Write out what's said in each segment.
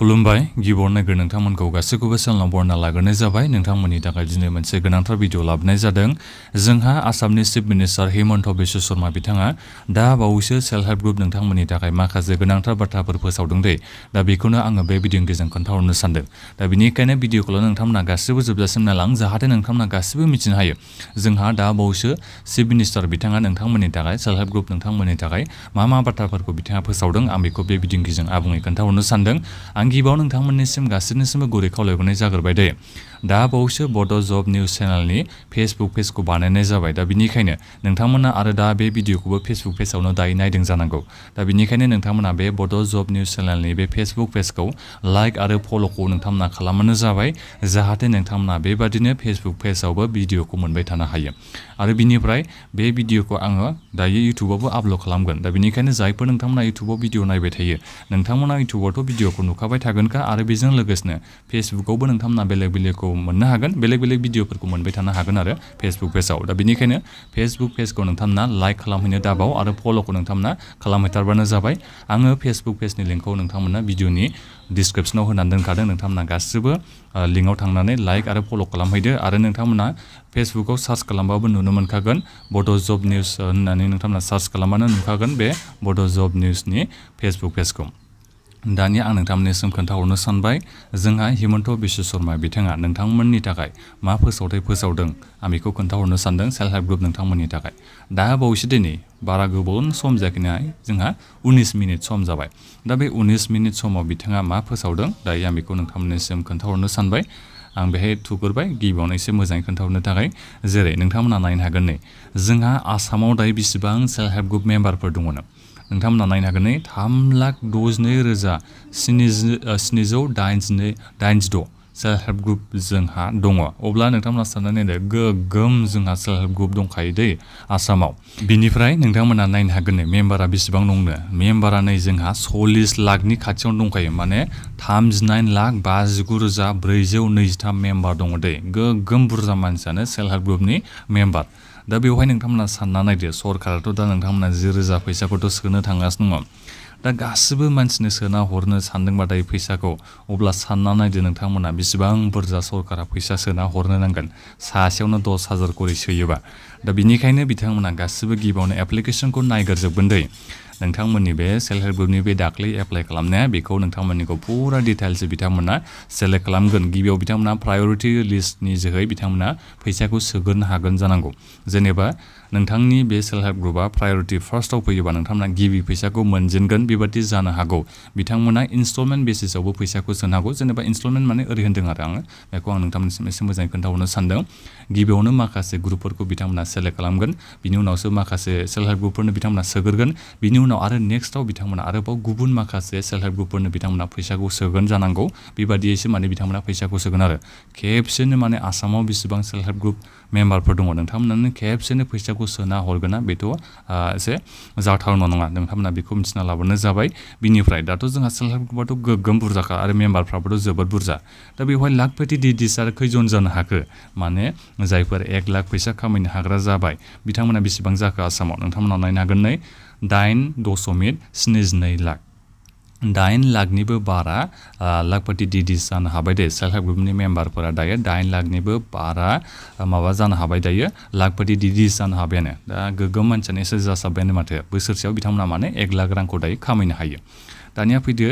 खुलुमबाय गिबियावनो नोंथांमोनखौ गासैखौबो चेनेलाव बरायना लाग्रोनाय जाबाय नोंथांमोननि थाखाय दिनै मोनसे गोनांथार भिडिअ लाबोनाय जादों जोंहा आसामनि चिफ मिनिस्टार हिमन्त बिश्व शर्मा बिथाङा दा बावैसो सेल्फ हेल्प ग्रुप नोंथांमोननि थाखाय माखासे गोनांथार बाथ्राफोर फोसावदों दे दा बेखौनो आङो बे भिडिअनि गेजेरजों खोन्थाहरनो सानदों दा बेनिखायनो भिडिअखौल' नोंथांमोना गासिबो जोबजासिम नायलां जाहाथे नोंथांमोना गासिबो मिथिनो हायो जोंहा दा बावैसो चिफ मिनिस्टार बिथाङा नोंथांमोननि थाखाय सेल्फ हेल्प ग्रुप नोंथांमोननि थाखाय मा बाथ्राफोरखौ बिथाङा फोसावदों आं बेखौ बे भिडिअनि गेजेरजों आबुङै खोन्थाहरनो सानदों आं गिबियाव नोंथांमोननिसिम गासिबनिसिमबो गुरै खावलायहरनाय जाग्रोबाय दे दा बावैसो बड' जब निउस चेनेलनि फेसबुक पेजखौ बानायनाय जाबाय दा बिनिखायनो नोंथांमोना आरो दा बे भिडिअखौबो फेसबुक पेजावनो दायो नायदों जानांगौ दा बिनिखायनो नोंथांमोना बे बड' जब निउस चेनेलनि बे फेसबुक पेजखौ लाइक आरो फल'खौ नोंथांमोना खालामबानो जाबाय जाहाथे नोंथांमोना बेबादिनो फेसबुक पेजावबो भिडिअखौ मोनबाय थानो हायो आरो बिनिफ्राय बे भिडिअखौ आङो दायो इउटुबावबो आपल'ड खालामगोन दा बिनिखायनो जायफोर नोंथांमोना इउटुबाव भिडिअ नायबाय थायो नोंथांमोना इउटुबावथ' भिडिअखौ नुखाबाय थागोनखा आरो बेजों लोगोसेनो फेसबुकआवबो नोंथांमोना बेलेग-बेलेगखौ मोननो हागोन बेलेग-बेलेग भिडिअफोरखौ मोनबाय थानो हागोन आरो फेसबुक पेजाव दा बिनिखायनो फेसबुक पेजखौ नोंथांमोना लाइक खालामहैनो दाबाव आरो फल'खौ नोंथांमोना खालामहैथारबानो जाबाय आङो फेसबुक पेजनि लिंकखौ नोंथांमोना भिडिअनि डिसक्रिपसनाव होनानै दोनखादों नोंथांमोना गासिबो लिंकआव थांनानै लाइक आरो फल' खालामहैदो आरो नोंथांमोना फेसबुकाव सार्च खालामबाबो नुनो मोनखागोन बड' जब निउस होननानै नोंथांमोना सार्च खालामबानो नुखागोन बे बड' जब निउसनि फेसबुक पेजखौ दानिया आं नोंथांमोननिसिम खोन्थाहरनो सानबाय जोंहा हिमन्त बिश्व शर्मा बिथाङा नोंथांमोननि थाखाय मा फोसावथाय फोसावदों आं बेखौ खोन्थाहरनो सानदों सेल्फ हेल्प ग्रुप नोंथांमोननि थाखाय दा बावैसो दिनै बारा गोबाव सम जायाखैनाय जोंहा 19 मिनिट सम जाबाय दा बे 19 मिनिट समाव बिथाङा मा फोसावदों दायो आं बेखौ नोंथांमोननिसिम खोन्थाहरनो सानबाय आं बेहाय थुग्रोबाय गिबियावनो एसे मोजाङै खोन्थाहरनो थाखाय जेरै नोंथांमोना नायनो हागोन नै जोंहा आसामाव दायो बेसेबां सेल्फ हेल्प ग्रुप मेम्बारफोर दङ नोंथांमोना नायनो हागोन नै 3,62,786 सेल्फ हेल्प ग्रुप जोंहा दङ अब्ला नोंथांमोना साननानै नायदो गोगोम जोंहा सेल्फ हेल्प ग्रुप दंखायो दै आसामाव बिनिफ्राय नोंथांमोना नायनो हागोन नै मेम्बारा बेसेबां दंनो मेम्बारा नै जोंहा 40 लाखनि खाथियावनो दंखायो माने 39,59,423 मेम्बार दङ दै गोगोम बुरजा मानसियानो सेल्फ हेल्प ग्रुपनि मेम्बार दा बेवहाय नोंथांमोना सानना नायदो सरकाराथ' दा नोंथांमोना 10,000 फैसाखौथ' सोनो थांगासिनो दङ दा गासिबो मानसिनो सोना हरनो सानदोंबाथाय फैसाखौ अब्ला सानना नायदो नोंथांमोना बेसेबां बुरजा सरकारा फैसा सोना हरनो नांगोन सासेयावनो 10,000 करि सोयोबा दा बिनिखायनो बिथांमोना गासिबो गिबियावनो एप्लिकेशनखौ नायग्रोजोबगोन दै नोंथांमोननि बे सेल्फ हेल्प ग्रुपनि बे दाख्लै एप्लाइ खालामनाया बेखौ नोंथांमोननिखौ फुरा डिटेल्स बिथांमोना सेलेक्ट खालामगोन गिबियाव बिथांमोना प्रायरिटि लिस्टनि जोहै बिथांमोना फैसाखौ सोग्रोनो हागोन जानांगौ जेनेबा नोंथांनि बे सेल्फ हेल्प ग्रुपआ प्रायरिटि फार्स्टआव फैयोबा नोंथांमोना गिबि फैसाखौ मोनजेनगोन बेबादि जानो हागौ बिथांमोना इनस्टलमेन्ट बेसिसावबो फैसाखौ सोनो हागौ जेनेबा इनस्टलमेन्ट माने ओरै होन्दों आरो आङो बेखौ आं नोंथांमोननिसिम एसे मोजाङै खोन्थाहरनो सानदों गिबियावनो माखासे ग्रुपफोरखौ बिथांमोना सेलेक्ट खालामगोन बिनि उनावसो माखासे सेल्फ हेल्प ग्रुपफोरनो बिथांमोना सोग्रोगोन बिनि उनाव आरो नेक्स्टआव बिथांमोना आरोबाव गुबुन माखासे सेल्फ हेल्प ग्रुपफोरनो बिथांमोना फैसाखौ सोगोन जानांगौ बेबादियैसो माने बिथांमोना फैसाखौ सोगोन आरो खेबसेनो माने आसामाव बेसेबां सेल्फ हेल्प ग्रुप मेम्बारफोर दङ नोंथांमोनानो खेबसेनो फैसाखौ सोना हरगोना बेथ' एसे जाथावना नङा नोंथांमोना बेखौ मिथिना लाबोनो जाबाय बिनिफ्राय दाथ' जोंहा सेल्फ हेल्प ग्रुपआथ' गोगोम बुरजाखा आरो मेम्बारफ्राबोथ' जोबोद बुरजा दा बेवहाय लाखपति दिदिस आरो खैजन जानो हाखो माने जायफोर 1 लाख फैसा खामायनो हाग्रा जाबाय बिथांमोना बेसेबां जाखो आसामाव नोंथांमोना नायनो हागोन नै 8.72 लाख 8 लाखनिबो बारा लाखपति दिदिस जानो हाबाय दे सेल्फ हेल्प ग्रुपनि मेम्बारफोरा दायो 8 लाखनिबो बारा माबा जानो हाबाय दायो लाखपति दिदिस जानो हाबायानो दा गोगोम मानसियानो एसे जासाबबायानो माथो बोसोरसेयाव बिथांमोना माने 1 लाख रांखौ दायो खामायनो हायो दानिया फैदो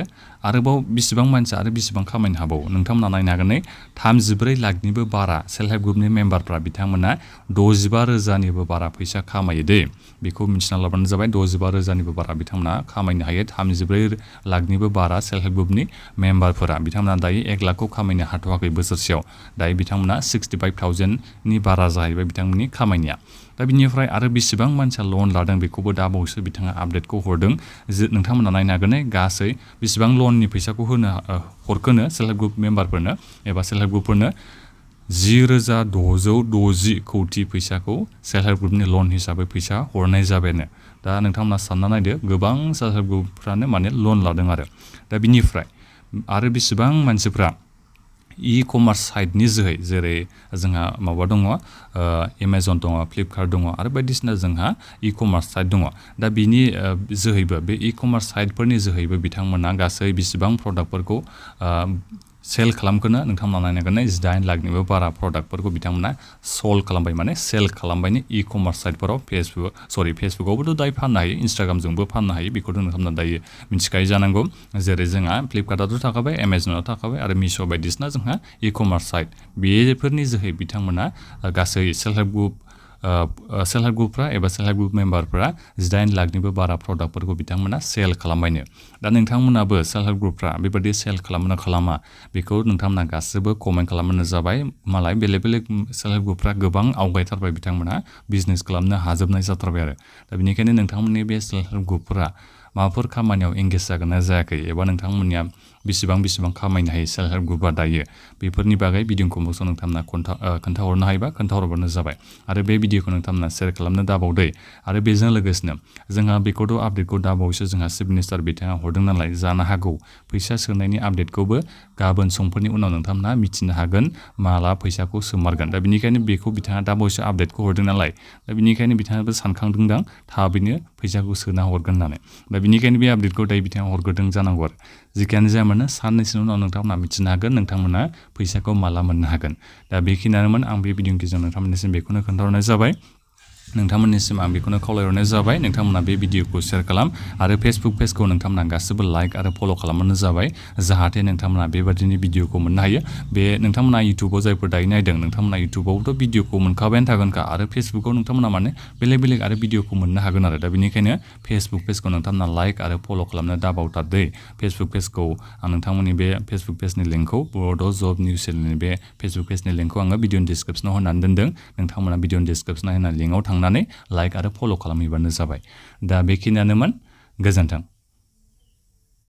आरोबाव बेसेबां मानसि आरो बेसेबां खामायनो हाबावो नोंथांमोना नायनो हागोन नै 34 लाखनिबो बारा सेल्फ हेल्प ग्रुपनि मेम्बारफ्रा बिथांमोना 65,000निबो बारा फैसा खामायो दे बेखौ मिथिना लाबानो जाबाय 65,000निबो बारा बिथांमोना खामायनो हायो 34 लाखनिबो बारा सेल्फ हेल्प ग्रुपनि मेम्बारफोरा बिथांमोना दायो 1 लाखखौ खामायनो हाथ'वाखै बोसोरसेयाव दायो बिथांमोना 65,000नि बारा जाहैबाय बिथांमोननि खामायनाया दा बिनिफ्राय आरो बेसेबां मानसिया लन लादों बेखौबो दा बावैसो बिथाङा आपडेटखौ हरदों नोंथांमोना नायनो हागोन गासै बेसेबां लननि फैसाखौ हरखोनो सेल्फ हेल्प ग्रुप मेम्बारफोरनो एबा सेल्फ हेल्प ग्रुपफोरनो 10,660 कौटि फैसाखौ सेल्फ हेल्प ग्रुपनि लन हिसाबै फैसा हरनाय जाबायानो दा नोंथांमोना सानना नायदो गोबां सेल्फ हेल्प ग्रुपफ्रानो माने लन लादों आरो दा बिनिफ्राय आरो बेसेबां मानसिफ्रा ई-कमार्स साइटनि जोहै जेरै जोंहा माबा दङ एमाजन दङ फ्लिपकार्ट दङ आरो बायदिसिना जोंहा ई-कमार्स साइट दङ दा बिनि जोहैबो बे ई-कमार्स साइटफोरनि जोहैबो बिथांमोना गासै बेसेबां प्रडाक्टफोरखौ सेल खालामगोन नोंथांमोना नायनांगोन 18 लाखनिबो बारा प्रडाक्टफोरखौ बिथांमोना सल्ड खालामबाय माने सेल खालामबायनि ई-कमार्स साइटफोराव फेसबुकआवबोथ' दायो फाननो हायो इन्स्टाग्रामजोंबो फाननो हायो बेखौथ' नोंथांमोना दायो मिथिखायो जानांगौ जेरै जोंहा फ्लिपकार्टआथ' थाखाबाय एमाजनाव थाखाबाय आरो मिश' बायदिसिना जोंहा ई-कमार्स साइट बेफोरनि जोहै बिथांमोना गासै सेल्फ हेल्प ग्रुपफ्रा एबा सेल्फ हेल्प ग्रुप मेम्बारफ्रा 18 लाखनिबो बारा प्रडाक्टफोरखौ बिथांमोना सेल खालामबायनो दा नोंथांमोनाबो सेल्फ हेल्प ग्रुपफ्रा बेबायदि सेल खालामना खालामा बेखौ नोंथांमोना गासिबो कमेन्ट खालामनो जाबाय मालाय बेलेग सेल्फ हेल्प ग्रुपफ्रा गोबां आवगायथारबाय बिथांमोना बिजनेस खालामनो हाजोबनाय जाथारबाय आरो दा बेनिखायनो नोंथांमोननि बे सेल्फ हेल्प ग्रुपफोरा माबाफोर खामानियाव एंगेज जागोन ना जायाखै एबा नोंथांमोननिया बेसेबां खामायनो हायो सेल्फ हेल्प ग्रुपआ दायो बेफोरनि बागै भिडिअखौ नोंथांमोना खोन्थाहरनो हायोबा खोन्थाहरबानो जाबाय आरो बे भिडिअखौ नोंथांमोना शेयार खालामनो दाबावदो आरो बेजों लोगोसेनो जोंहा बेखौथ' आपडेटखौ दाबावैसो जोंहा चिफ मिनिस्टार बिथाङा हरदों नालाय जानो हागौ फैसा सोनायनि आपडेटखौबो गाबोन समफोरनि उनाव नोंथांमोना मिथिनो हागोन माला फैसाखौ सोमारगोन दा बेनिखायनो बेखौ बिथाङा दाबावैसो आपडेटखौ हरदों नालाय दा बेनिखायनो बिथाङाबो सानखांदोंदां थाबैनो फैसाखौ सोना हरगोन होननानै दा बेनिखायनो बे आपडेटखौ दायो बिथाङा हरग्रोदों जानांगौ आरो जिखियानो जाया मानो साननैसोनि उनाव नोंथांमोना मिथिनो हागोन नोंथांमोना फैसाखौ माला मोननो हागोन दा बेखिनियानोमोन आं बे भिडिअनि गेजेरजों नोंथांमोननिसिम बेखौनो खोन्थाहरनाय जाबाय नोंथांमोननिसिम आं बेखौनो खावलायहरनाय जाबाय नोंथांमोना बे भिडिअखौ शेयार खालाम आरो फेसबुक पेजखौ नोंथांमोना गासिबो लाइक आरो फल' खालामनो जाबाय जाहाथे नोंथांमोना बेबादिनो भिडिअखौ मोननो हायो बे नोंथांमोना इउटुबाव जायफोर दायो नायदों नोंथांमोना इउटुबावथ' भिडिअखौ मोनखाबायानो थागोनखा आरो फेसबुकाव नोंथांमोना माने बेलेग आरो भिडिअखौ मोननो हागोन आरो दा बेनिखायनो फेसबुक पेजखौ नोंथांमोना लाइक आरो फल' खालामनो दाबावथारदै फेसबुक पेजखौ आं नोंथांमोननि बे फेसबुक पेजनि लिंकखौ बड' जब निउस चेनेलनि बे फेसबुक पेजनि लिंकखौ आङो भिडिअनि डिसक्रिपसनाव होनानै दोनदों नोंथांमोना भिडिअनि डिसक्रिपसनाव होनाय लिंकआव थांनानै लाइक आरो फल' खालामहैबानो जाबाय दा बेखिनियानोमोन गोजोन्थों